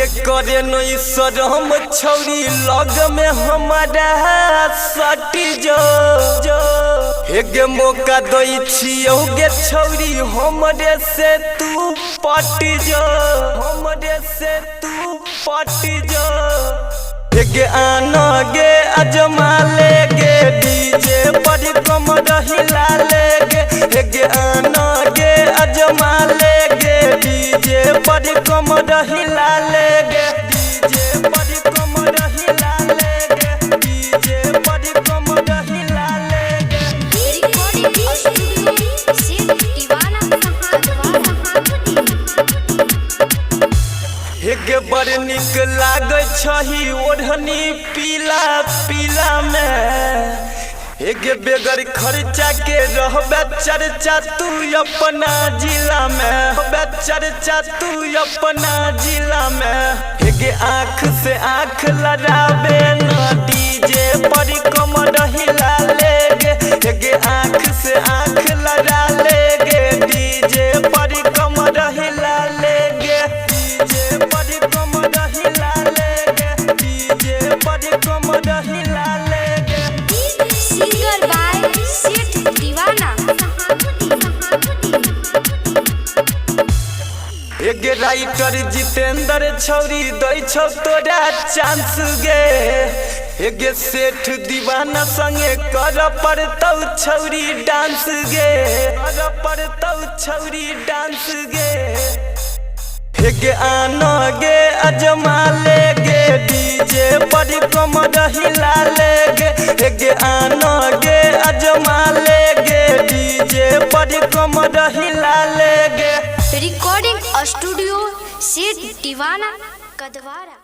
हेगे करे नई शरम छौरी लग में हमारा सटी जो जो। हेगे मौका दई छियौ गे छौरी हमरे से तू पट जो, हमरे से तू पट जो। हेगे आना गे अजमा ले गे डीजे पर कमर हिला ले गे। हेगे आना गे अजमा ले गे डीजे पर कमर हिला ले गे, डीजे पर कमर हिला ले गे, डीजे पर कमर हिला ले गे। रिकॉर्डिंग स्टूडियो सेठ दीवाना सहागुदी। हेगे बड़ निक लागै छही ओढ़नी पीला पीला में। हेगे बेगर खर्चा के रहबे चर्चा तू अपना जिला में, रहबे चर्चा तू अपना जिला में। हेगे आँख से आँख लड़ाबे न डीजे पर कमर हिला ले गे। हेगे आँख से आँख लड़ा ले गे डीजे पर कमर हिला ले गे, डीजे पर कमर हिला ले गे, डीजे पर कमर हिला ले गे। सिंगर बाय सेठ दीवाना सहागुदी। एगे राइटर जितेंद्र छौरी दै छौ तोरा चांस गे। एगे सेठ दीवाना संगे कर पड़तौ छौरी डांस गे, कर पड़तौ छौरी डांस गे। हेगे आना गे अजमा ले गे डीजे पर कमर हिला ले गे। हेगे आना गे अजमा ले गे डीजे पर कमर हिला ले गे। रिकॉर्डिंग स्टूडियो सेठ दीवाना कदवारा।